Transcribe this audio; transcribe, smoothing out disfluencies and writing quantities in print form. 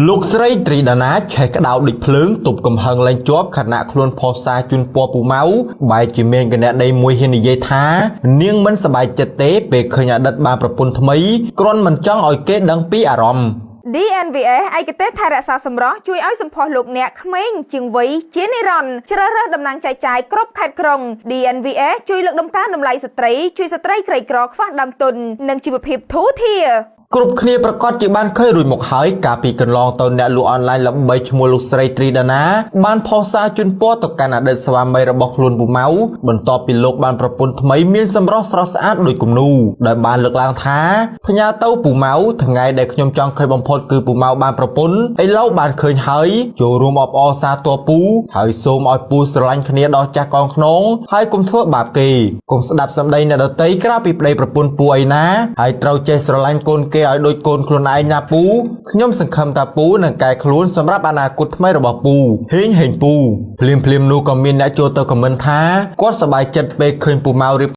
លោកស្រីត្រីដាណាឆេះក្តៅដូចភ្លើងទប់កំហឹងលែងជាប់ខណៈខ្លួនផុសសារជូនពរពូម៉ៅបែរជាមានគណនីមួយហ៊ាននិយាយថា នាងមិនសប្បាយចិត្តទេពេលឃើញអតីតបានប្រពន្ធថ្មីគ្រាន់មិនចង់ឲ្យគេដឹងពីអារម្មណ៍ DNVS ឯកទេសថែរក្សាសម្រស់ជួយឲ្យសម្ផស្សលោកអ្នកក្មេងជាងវ័យជានិរន្តរ៍ជ្រើសរើសតំណាងចែកចាយគ្រប់ខេត្តក្រុង DNVS ជួយលើកតម្កើងតម្លៃស្ត្រីជួយស្ត្រីក្រីក្រខ្វះដើមទុននិងជីវភាពធូរធារ គ្រប់គ្នាប្រកាសជាបានឃើញរួចមកហើយកាលពីកន្លងទៅអ្នកលក់អនឡាញល្បីឈ្មោះលោកស្រីត្រីដាណាបានផុសសារជូនពរទៅកាន់អតីតស្វាមីរបស់ខ្លួនពូម៉ៅបន្ទាប់ពីលោកបានប្រពន្ធថ្មីមានសម្រស់ស្រស់ស្អាតដូចគំនូដោយបានលើកឡើងថាផ្ញើទៅពូម៉ៅថ្ងៃដែលខ្ញុំចង់ឃើញបំផុតគឺពូម៉ៅបានប្រពន្ធឥឡូវបានឃើញហើយចូលរួមអបអរសាទរពូហើយសូមឲ្យពូស្រឡាញ់គ្នាដល់ចាស់កងខ្នងហើយកុំធ្វើបាបគេកុំស្ដាប់សម្ដីអ្នកដទៃក្រៅពីប្តីប្រពន្ធពូឯណាហើយត្រូវចេះស្រឡាញ់កូនគេឲ្យដូចកូនខ្លួនឯងណាពូខ្ញុំសង្ឃឹមថាពូនឹងកែខ្លួនសម្រាប់អនាគតថ្មីរបស់ពូហេងហេងពូភ្លាមភ្លាមៗនោះក៏មានអ្នកចូលទៅខមមិនថាគាត់សប្បាយចិត្តពេលឃើញពូម៉ៅរៀប